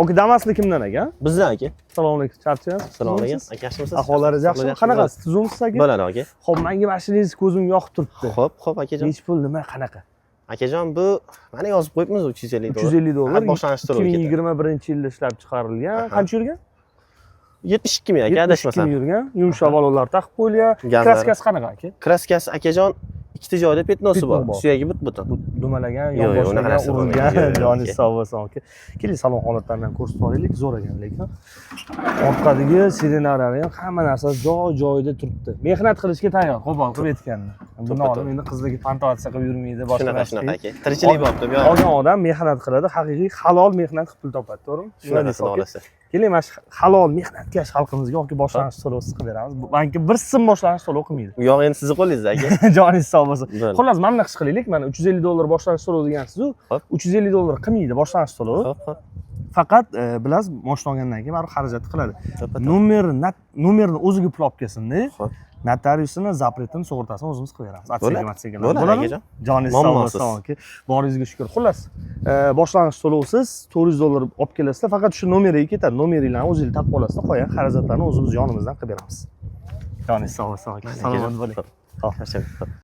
Aka, Damasli kimdan aka? Bizdan, aka. Assalomu alaykum, charchayapsiz? Assalomu alaykum. Aka, yaxshimisiz? Ahvollaringiz yaxshimi? Qanaqasiz? Tuzukmisiz, aka? Bo'ladi, aka. Xo'p, menga mashinangiz ko'zim yoqib turibdi. Xo'p, akajon. Nechi pul, nima, qanaqa? Akajon, bu mana yozib qo'yibmiz 350 dollar. 350 dollar. Ha, boshlanish to'lovi ketadi. 2021-yilda ishlab chiqarilgan. Qancha yurgan? 72 ming, aka, 72 adashmasam. ming yurgan. Yumshoq balonlar taqib qo'yilgan. Gazlari. Краска si qanaqa, aka? Краска si, akajon, ikkita joyda пятно si Пятно bor. bor. Suyagi but-butun. Bu dumalagan, Yo'q, yo'q, unaqa yonboshlagan, narsa bo'lmaydi. urilgan, Yo'q, yo'q, joningiz aka. sog' bo'lsin, aka. Keling, salon holatlarini ham ko'rsatib yuboraylik. Zo'r ekan lekin. Orqadagi сиденья lari ham, hamma narsasi joy joyida turibdi. Mehnat qilishga tayyor, qo'pol qilib aytganda. Buni To'ppa olib endi qizlarga понтоваться qilib yurmaydi, boshqa Shunaqa, narsa. shunaqa, aka. Tirikchilik bo'pti bu yoq. Olgan odam mehnat qiladi, haqiqiy halol mehnat qilib pul topadi, to'g'rimi? Nima Shunaqa, deysiz, xudo aka? xohlasa. Keling, mana shu halol mehnatkash xalqimizga, aka, boshlang'ich to'lovsiz qilib beramiz. Banki bir so'm boshlang'ich to'lov qilmaydi. U yog'i endi sizni qo'lingizda, aka. Joningiz sog' bo'lsin. Bo'ldi. Xullas, mana bunaqa ish qilaylik. Mana 350 dollar boshlang'ich to'lov degansiz-u. 350 dollar qilmaydi boshlang'ich to'lovi. Xo'p. Faqat bilasiz, moshina olgandan keyin baribir xarajat qiladi. To'ppa-to'g'ri. Nomerni o'ziga pul olib kelsin-da. Notariusini, запрет ini, sug'urtasini o'zimiz qilib beramiz. Bo'ladi. Atsegalar. Bo'ladi, Bo'ladimi? akajon. Joningiz sog' Muammosiz. bo'lsin, aka. Boringizga shukur. Xullas, boshlang'ich to'lovsiz 400 dollar olib kelasizlar, faqat shu nomeriga ketadi. Nomeringlarni o'zingiz taqib olasizlar, qolgan xarajatlarni o'zimiz yonimizdan qilib beramiz. Joningiz sog' bo'lsin, aka. Salomat bo'ling. Xo'p. Charchamang. Xo'p.